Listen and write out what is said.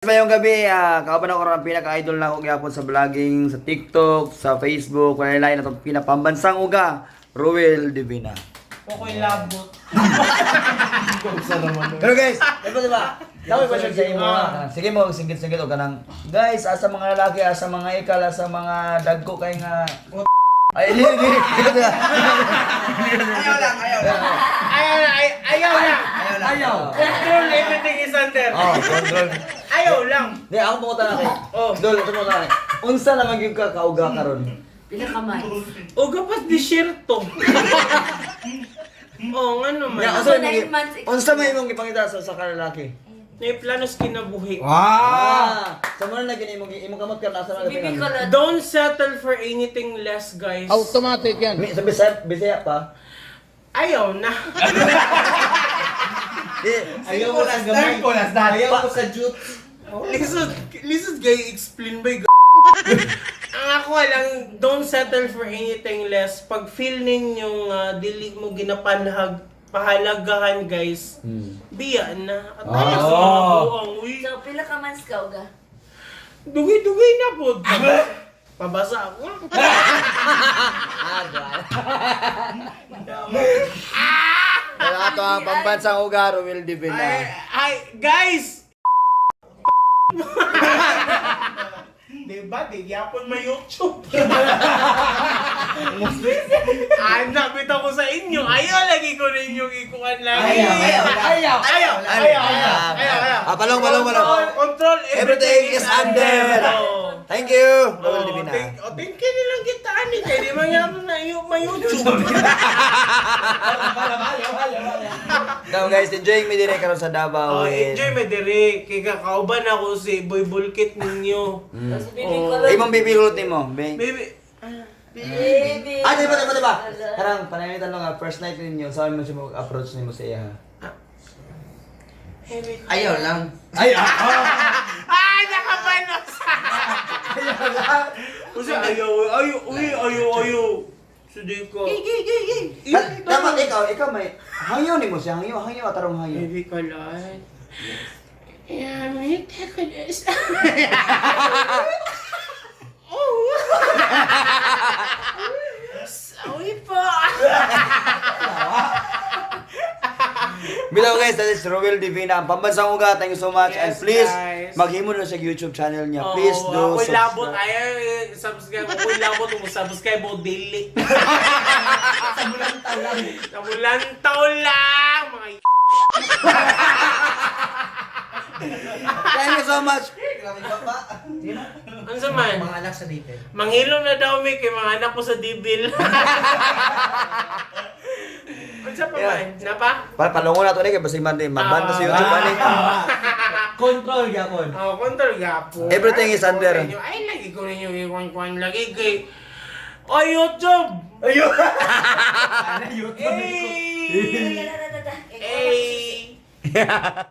Mayong gabi, kauban ako ron ang pinaka-idol na ako gyapon sa vlogging, sa TikTok, sa Facebook, wala lain na itong pinapambansang uga, Ruel Divina. Pokoy labot. Pero guys, diba diba? Tawag ba siya sa imo ha? Sige mo, singit-singit o kanang, guys, asa mga lalaki, asa mga ikal, asa mga dagko kay nga. Ay, hindi, hindi, hindi. Ayaw lang, ayaw lang. Ayaw na, ayaw lang. Ayaw. Control, everything is under. Oh, control. Ayaw lang. Hindi, ako pumunta na kay. Oh. Dol, ito mo na kay. Unsa naman gyud ka kauga karon? Pila ka months? O gapas disyerto. Oo, nga naman. Nya, Ako, 9 months. Unsa may imong gipangita sa kalalaki? May plano sa kinabuhi. Ah! Sa muna na gini imong imong kamot ka nasa na Bibi ko lang. Don't settle for anything less, guys. Automatic yan. Sa Bisaya, Bisaya pa. Ayaw na. Di, Ayaw ko na gamay. Ayaw ko sa jute. Lisod, lisod kayo explain ba yung Ang ako lang, don't settle for anything less. Pag feel ninyong dili mo ginapanhag, pahalagahan, guys, biya na. At ayaw sa mga buong, uy. So, pila ka months ka, uga? Dugay-dugay na po. Pabasa ako. Wala to ang pambansang uga, Ruel Divina. Ay, ay, guys! Diba? Di gyapon may YouTube. Anak, bitaw ko sa inyo. Ayaw lagi ko ninyong ikuan lagi. Ayaw, ayaw, Ayaw! Ayaw, ayaw, ayaw, ayaw, ayaw. Ah, palong, palong, palong. Control, Everything is under. Oh. Thank you, Ruel Oh, Divina. thank you nilang kita ani kay di man gyapon na iyo may YouTube. Now guys, enjoying me dire karon sa Davao. Oh, enjoy me dire kay kakauban ako si Boy Bulkit ninyo. Tapos bibi Oh. ko lang. Imong bibilot nimo, be. Baby, Baby. Ah, di ba, di ba, di ba? Karang pananglitan lang nga, first night ninyo, saan mo siya mag-approach nimo sa iya? Ayaw lang. Ay, ah! Ah, nakabanos! Kasi ayaw, ayaw, uy, ayaw, ayaw. Sudi ko. Dapat ikaw may, hangyo nimo siya, hangyo, hangyo, atarong hangyo. Baby ko lang. Yeah, may take this. Oh. Sorry po. Bilaw guys, that is Ruel Divina, ang pambansang uga. Thank you so much. And Yes, please, guys. maghimo na siya YouTube channel niya. Please do Ako'y labot. subscribe. Ay, subscribe. Ako'y labot. Kung subscribe o dili. Sa bulantaw lang. Mga Thank you so much. Grabe ba pa? Ano sa man? Mga anak sa dito. Manghilom na daw mi kay mga anak ko sa dibil. Unsa pa man? Napa? Para palungo na to ni kay basig man din maban na sa YouTube ani. Control gyapon. Oh, control gapo. Everything is under. Ay, lagi ko ninyo ikuan-kuan lagi kay Oh, YouTube! Ayun. Hey! Tata, tata, tata. Hey!